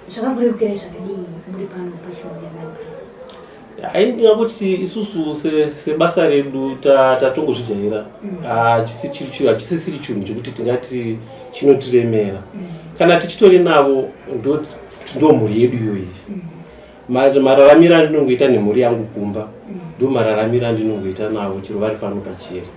Zvakakurerukirai zvakadii muri pano paChinhoyi Remand Prison? Hai, ndingakuti isusu sebasa redu tatongozvijaira. Hachisisiri chinhu chekuti tingati chinotiremera. Kana tichitori navo, ndo mhuri yedu iyoyi. Mararamiro andinongoita nemhuri yangu kumba ndo mararamiro andinongoita navo chero vari pano pacheri.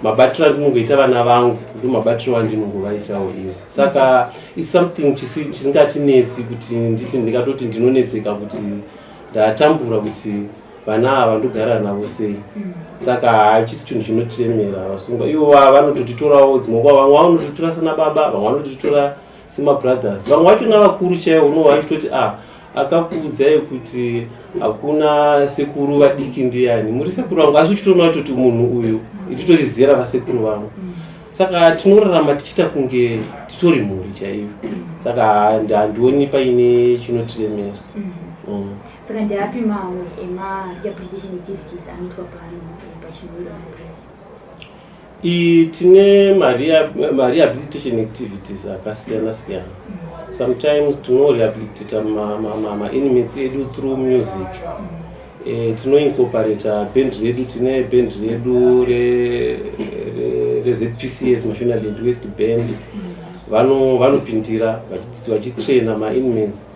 Mabatiro andinongoita vana vangu ndo mabatiro andinongovaitawo ivo. Saka it's something chisingatinetsi kuti nditi ndingatoti ndinonetseka kuti ndatambura kuti vana ava ndogara navo sei. Saka hachisi chinhu chinotiremera. Vasungwa ivo vanototitorawo dzimwe nguva, vamwe vanototitora sana baba, vamwe vanototitora semabrothers, vamwe vachona vakuru chaivo unova vachitoti a akakuudzai kuti hakuna sekuru vadiki ndiani, muri sekuru vangu, asi uchitoona kutoti munhu uyu ritori zera rasekuru vangu. Saka tinorarama tichiita kunge titori mhuri chaiyo. Saka handioni paine chinotiremera. Saka ndeapi mamwe ema-rehabilitation activities anoitwa pano? paChinhoyi Remand Prison? Tine marehabilitation activities akasiyana siyana. Sometimes tinorehabilitata mainmates edu through music. Tinoincorporata band redu. Tine band redu reZPCS, Mashonaland West Band. Vanopindira vachitraina mainmates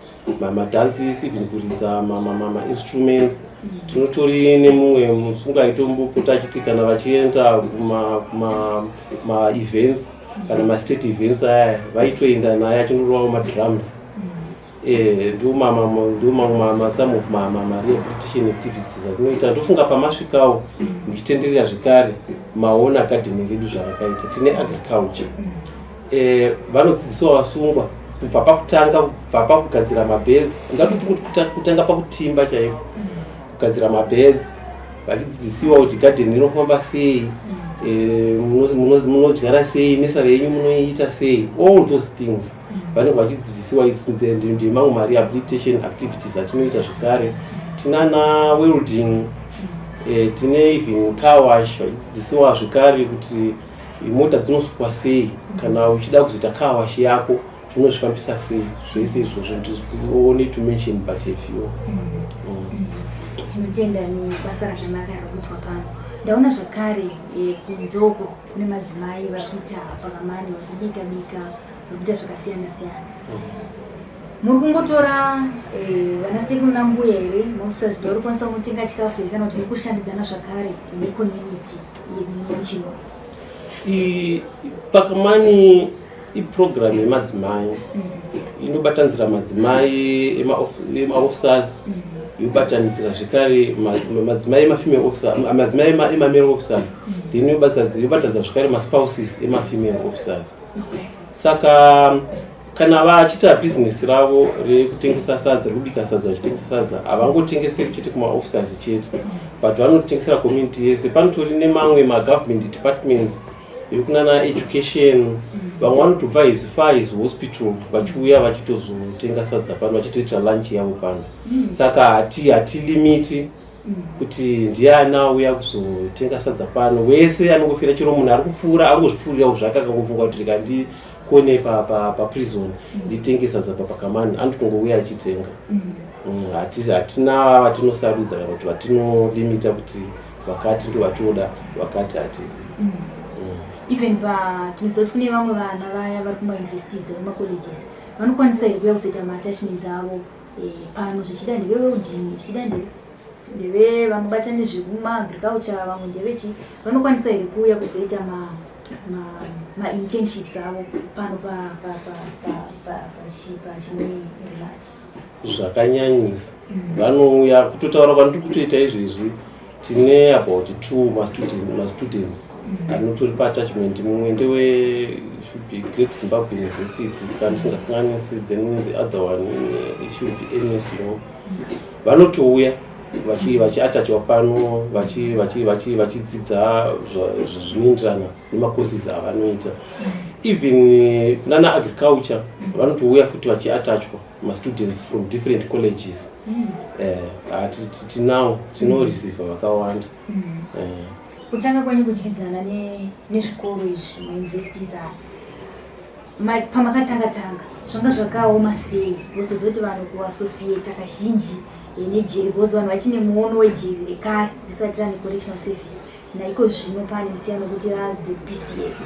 madances, even kuridza mainstruments. Tinotori nemumwe musungwa aitombopota achiti kana vachienda kumaevents kana mastate events aya, vaitoenda naye achindorovawo madrums. Ndo mamwe some of marehabilitation activities atinoita. Ndofunga pamasvikawo muchitenderera zvekare, maona gadheni redu zvarakaita. Tine agriculture. Vanodzidziswa vasungwa kubva pakutanga, kubva pakugadzira mabeds, ngatoti kutanga pakutimba chaiko, kugadzira mabeds, vachidzidzisiwa kuti gadheni rinofamba sei, munodyara sei, nursery yenyu munoiita sei. All those things vanenge vachidzidzisiwa. Ndemamwe marehabilitation activities atinoita. Zvekare tinana welding, tine even car wash, vachidzidzisiwa zvekare kuti mota dzinosukwa sei, kana uchida kuzoita car wash yako unozvifambisa sei. Zvese izvozvo, only to mention but a few. Tinotenda nebasa rakanaka riri kuitwa pano. Ndaona zvakare kunze uko kune madzimai vari kuita pakamani, vari kubika bika, vari kuita zvakasiyana siyana. Muri kungotora vana sekuru nambuya here, maofficers vari kukwanisa kunotenga chikafu here, kana kuti muri kushandidzana zvakare necommunity yemuChinhoyi? Pakamani iprogram yemadzimai inobatanidzira madzimai emaofficers, yobatanidzira zvekare madzimai emafemale officer, madzimai emamale officers, then yobatanidza zvekare maspouses emafemale officers. Saka kana vachiita bhizinesi ravo rekutengesa sadza, rekubika sadza, vachitengesa sadza, havangotengeseri chete kumaofficers chete, but vanotengesera community yese. Panotori nemamwe magovernment departments ekunana education. Vamwe vanotobva as far as hospital vachiuya vachitozotenga sadza pano, vachitoitira lunch yavo pano. Saka hatilimiti kuti ndiani auya kuzotenga sadza pano. Wese anongofira, chero munhu ari kupfuura angozvipfuurirawo zvake, akangofunga kuti rega ndikone paprison nditenge sadza paPakamani, anotongouya achitenga. Hatina vatinosarudza kana kuti vatinolimita kuti vakati ndo vatoda, vakati hatidi. Even pa tinoziva kuti kune vamwe vana vaya vari kumauniversities, vemacolleges, vanokwanisa here kuuya kuzoita maattachments avo pano? Zvichida ndeve welding, zvichida ndeve vanobata nezvekumaagriculture, vamwe ndevechi. Vanokwanisa here kuuya kuzoita mainternships avo pano paChinhoyi Remand? Zvakanyanyisa, vanouya. Kutotaura kwandiri kutoita izvezvi, tine about two mastudents anotori paattachment. Mumwe ndewe, should be Great Zimbabwe University kana ndisingakanganisi, then the other one, it should be NSU. Vanotouya vachiattachiwa pano, vachidzidza zvinoenderana nemacourses avanoita. Even kunana agriculture vanotouya futi vachiattachwa, mastudents from different colleges. Tinawo, tinoreceiva vakawanda. Kutanga kwenyu kudyidzana nezvikoro izvi, mauniversities aya, pamakatanga tanga zvanga zvakaoma sei? Wozozoti vanhu kuassociata kazhinji nejeri, because vanhu vachine muono wejeri rekare risati rane correctional service, naiko zvino pane musiyano kuti raZPCS.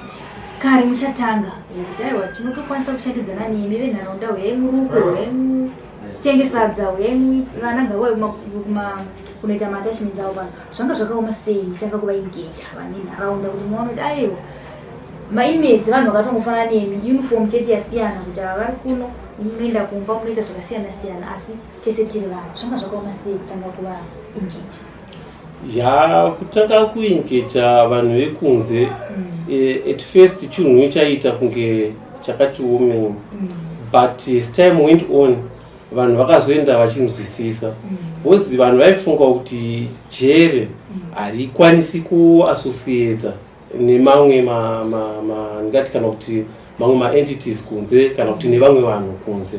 Kare muchatanga kuti aiwa, tinotokwanisa kushandidzana nemi venharaunda, huyai murukwe, huyai mutenge sadza, huyai vana ngavauye kunoita maattachments avo pano, zvanga zvakaoma sei mutanga kuvaengaja vane nharaunda kuti muone kuti aiwa, mainmates vanhu vakatongofanana nemi, uniform chete yasiyana, kuti ava vari kuno, munoenda kumba munoita zvakasiyana siyana, asi tese tiri vanhu? Zvanga zvakaoma sei kutanga kuvaengaja? Ya, kutanga kuengaja vanhu vekunze, at first chinhu chaiita kunge chakati omei, but as time went on vanhu vakazoenda vachinzwisisa, because vanhu vaifunga kuti jere harikwanisi kuassociata nemamwe ndingati kana kuti mamwe maentities kunze, kana kuti nevamwe vanhu kunze.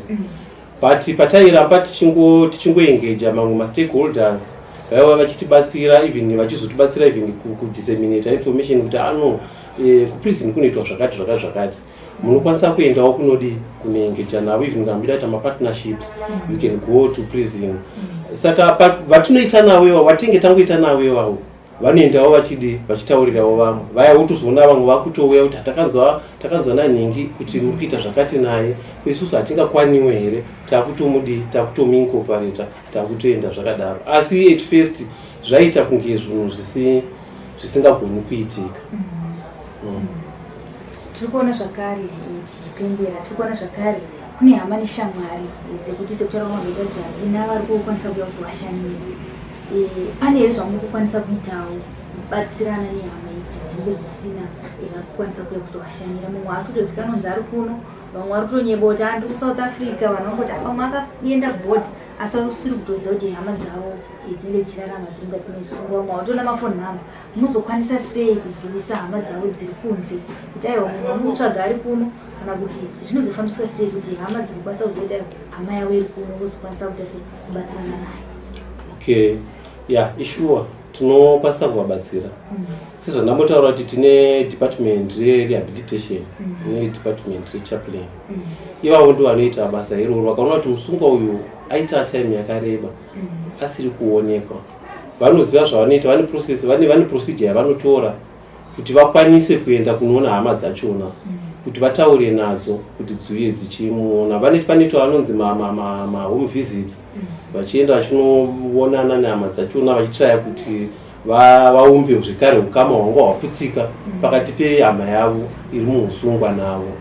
But patairamba tichingoengaja mamwe mastakeholders. Vaiva vachitibatsira, even vachizotibatsira even kudisseminata information kuti ano kuprison kunoitwa zvakati zvakati zvakati, munokwanisa kuendawo kunodi kunoengeja navo. Even kana muchida kuita mapartnerships, you can go to prison. Saka vatinoita navo ivavo, vatinge tangoita navo ivavo, vanoendawo vachidi vachitaurirawo vamwe vaya, wotozoona vamwe vakutouya kuti takanzwa nanhingi kuti muri kuita zvakati naye, isusu hatingakwaniwe here? Takutomudi, takutomuincorporata, takutoenda zvakadaro. Asi at first zvaita kunge zvinhu zvisingagoni kuitika. Tiri kuona zvakare, tichipendera, tiri kuona zvakare kune hama neshamwari dzekuti, sekutaura kwamaita kuti hadzina vari kukwanisa kuuya kuzovashanyira. Pane here zvamuri kukwanisa kuitawo kubatsirana nehama idzi dzinenge dzisina vari kukwanisa kuuya kuzovashanyira? Mumwe haasi kutozikanwa kunzi ari kuno, vamwe vari kutonyeba kuti andi kuSouth Africa, vanhu vangoti pamwe akaenda kubhodha, asi vasiri kutoziva kuti hama dzavo dzinenge dzichirarama dziri mukati meusungwa. Vamwe vatoona mafoni namba. Munozokwanisa sei kuzivisa hama dzavo dziri kunze kuti aiwa, munhu wamukutsvaga ari kuno? Kana kuti zvinozofambiswa sei kuti hama dzikukwanisa kuziva kuti aiwa, hama yavo iri kuno, vozokwanisa kuita sei kubatsirana nayo? Okay, yeah, isure tinokwanisa kuvabatsira. Sezvandambotaura kuti tine department rerehabilitation nedepartment rechaplain. Ivavo ndo vanoita basa iroro. Vakaona kuti musungwa uyu aita time yakareba asiri kuonekwa, vanoziva zvavanoita. Vane process, vane procedure yavanotora kuti vakwanise kuenda kunoona hama dzachona, kuti vataure nadzo kuti dziuye dzichimuona. Panoitwa vanonzi mahome visits, vachienda vachinoonana nehama dzachona, vachitraya kuti vaumbe zvekare ukama hwanga hwaputsika pakati pehama yavo iri muusungwa navo.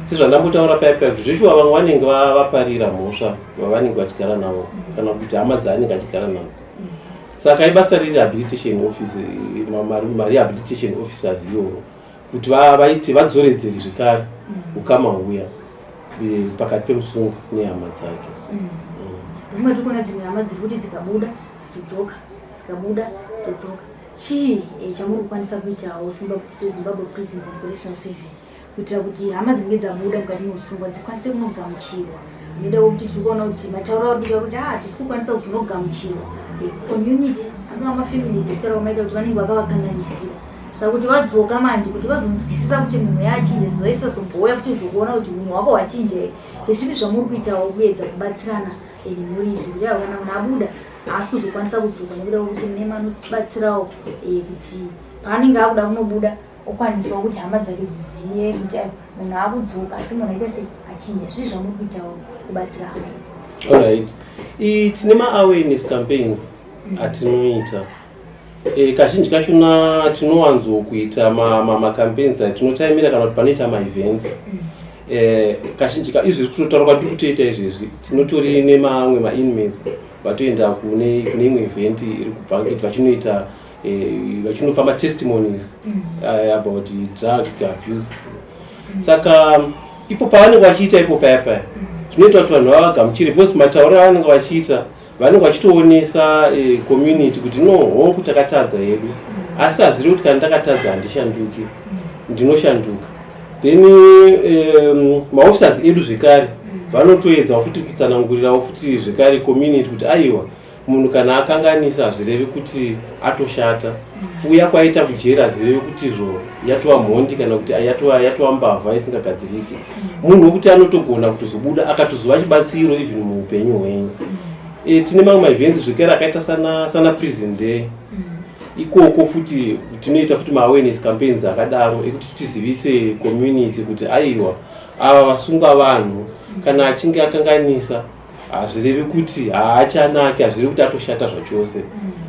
Sezvandambotaura paya paya kuti zveshuwa vamwe vanenge vaparira mhosva vavanenge vachigara navo, kana kuti hama dzaanenge achigara nadzo. Saka ibasa rerehabilitation office, marehabilitation officers iyoyo, kuti vaite vadzoredzere zvekare ukama huya pakati pemusungwa nehama dzake. Zvimwe tiri kuona dzimwe hama dziri kuti dzikabuda dzodzoka, dzikabuda dzodzoka. Chii chamuri kukwanisa kuitawo seZimbabwe Prisons and Correctional Service kuitira kuti hama dzinenge dzabuda mukati meusungwa dzikwanise kunogamuchirwa? Nekuda kwekuti tiri kuona kuti matauro ari kuita kuti hatisi kukwanisa kuzonogamuchirwa, community, angava mafamilies, ekutaura kwamaita kuti vanenge vakavakanganisira. Saka kuti vadzoka manje, kuti vazonzwisisa kuti munhu yaachinja, zoisazomboya futi uzokuona kuti unhu hwako hwachinja here, ndezvipi zvamuri kuitawo kuedza kubatsirana nemhuri idzi kuti aiwa, kana munhu abuda haasi kuzokwanisa kudzoka, nekuda kwekuti mune manobatsirawo kuti paanenge akuda kunobuda okwanisawo kuti hama dzake dzizive kuti aiwa, munhu akudzoka, asi munhu aita sei, achinja? Zvii zvamuri kuitawo kubatsira hama idzi? Alright, tine maawareness campaigns atinoita. Kazhinji kachona tinowanzokuita macampaigns tinotaimira kana kuti panoita maevents. Kazhinji izvezvi tinotaura kwatiri kutoita izvezvi, tinotori nemamwe mainmates vatoenda kune imwe event iri kubanket, vachinoita vachinopa matestimonies about drug abuse. Saka ipo pavanenge vachiita ipo paya paya, zvinoita kuti vanhu vavagamuchire, because matauriro avanenge vachiita, vanenge vachitoonesa community kuti no, hongu, takatadza yedu, asi hazvirevi kuti kana ndakatadza handishanduki, ndinoshanduka. Then maofficers edu zvekare vanotoedzawo futi kutsanangurirawo futi zvekare community kuti aiwa, munhu kana akanganisa hazvirevi kuti atoshata. Kuuya kwaita kujeri hazvirevi kuti izvo yatova mhondi kana kuti yatova mbavha isingagadziriki. Munhu wekuti anotogona kutozobuda akatozova chibatsiro even muupenyu hwenyu. Tine mamwe maevents zvekare akaita sana Prison Day. Ikoko futi tinoita futi maawareness campaigns akadaro ekuti tizivise community kuti aiwa, ava vasungwa vanhu, kana achinge akanganisa hazvirevi kuti haachanaki, hazvirevi kuti atoshata zvachose.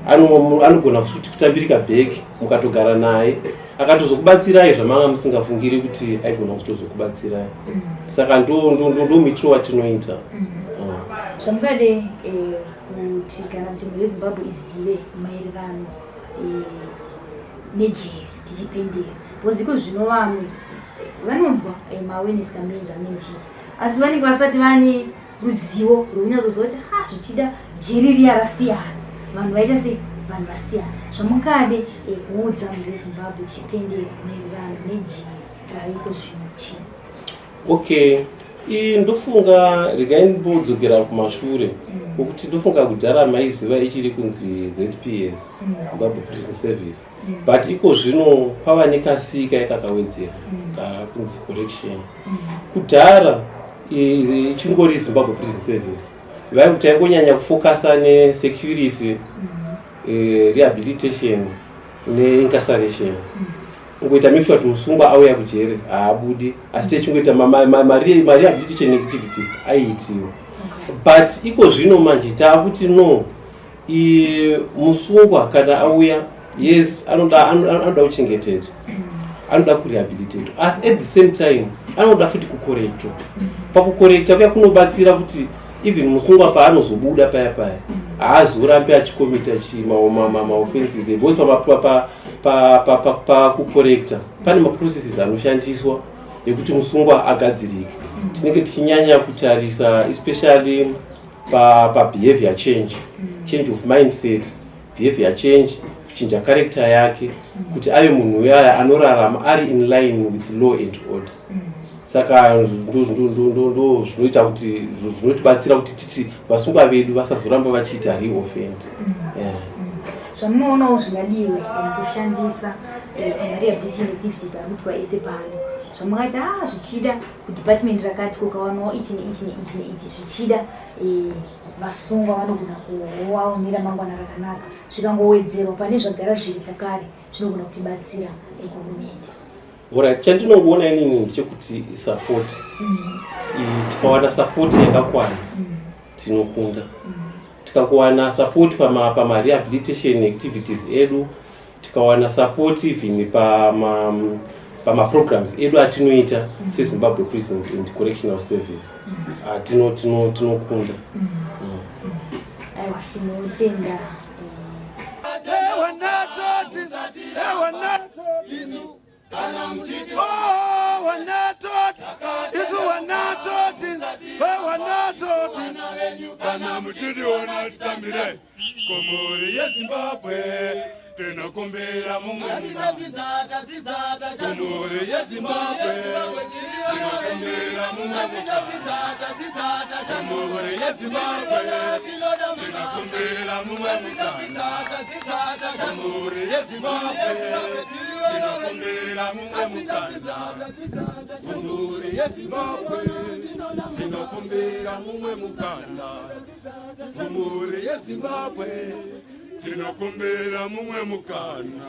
Anogona futi kutambirika back, mukatogara naye akatozokubatsirai zvamanga musingafungiri kuti aigona kutozokubatsirai. Saka ndo muitiro watinoita. Zvamungade kuti kana kuti mhuri yeZimbabwe izive maererano nejeri tichipendera, because iko zvino vamwe vanonzwa maawareness campaigns amunenge muchiita, asi vanenge vasati vane ruzivo rwekunyatsoziva kuti ha, zvichida jeri riya rasiyana, vanhu vaita sei, vanhu vasiyana. Zvamungade kuudza mhuri yeZimbabwe tichipendera maererano nejeri raviko zvino chii? Okay. Ndofunga regai ndimbodzokera kumashure, kwokuti ndofunga kudhara maiziva ichiri kunzi ZPS, Zimbabwe Prison Service, but iko zvino pava nekasika yakakawedzera kakunzi correction. Kudhara ichingori Zimbabwe Prison Service, vaingu taingonyanya kufocusa nesecurity, rehabilitation neincarceration, kungoita make sure kuti musungwa auya kujere haabudi, asi techingoita marehabilitation activities aiitiwa. But iko zvino manje taakuti no, musungwa kana auya, yes, anoda kuchengetedzwa, anoda kurehabilitatwa, asi at the same time anoda futi kucorrectwa. Pakucorrecta kuya kunobatsira kuti even musungwa paanozobuda paya paya, haazorambi achicommita maoffences, because pakucorrecta pane maprocesses anoshandiswa ekuti musungwa agadzirike. Tinenge tichinyanya kutarisa especially pabehavior change, change of mindset, behavior change, kuchinja character yake kuti ave munhu uyaya anorarama ari in line with law and order. Saka ndo zvinoita kuti, zvinotibatsira kuti titi vasungwa vedu vasazoramba vachiita reoffend, yeah. Zvamunoonawo zvingadiwe mukushandisa pamarehabilitation activities ari kuitwa ese pano, zvamungati a zvichida kudepartment rakati kukawanawo ichi neichi neichi neichi, zvichida vasungwa vanogona kuvawo neramangwana rakanaka, zvikangowedzerwa pane zvagara zviripo kare, zvinogona kutibatsira kuhurumende? Alright, chandinongoona inini ndechekuti support. Tikawana support yakakwana, tinokunda. Tikakuwana support pamarehabilitation activities edu, tikawana support even pamaprograms edu atinoita seZimbabwe Prisons and Correctional Service, tinokunda. Aiwa, tinotenda. Wanatoti, wanatoti, oh, wanatoti, isu wanatoti, wanatoti. Kana muchidiona titambire kumhuri yeZimbabwe, tinokumbira mumwe kumhuri yeZimbabwe, tinokumbira mumwe kumhuri yeZimbabwe, tinokumbira mumwe kumhuri yeZimbabwe, tinokumbira mumwe mukana kumhuri yeZimbabwe, tinokumbira mumwe mukana kumhuri yeZimbabwe, tinokumbira mumwe mukana.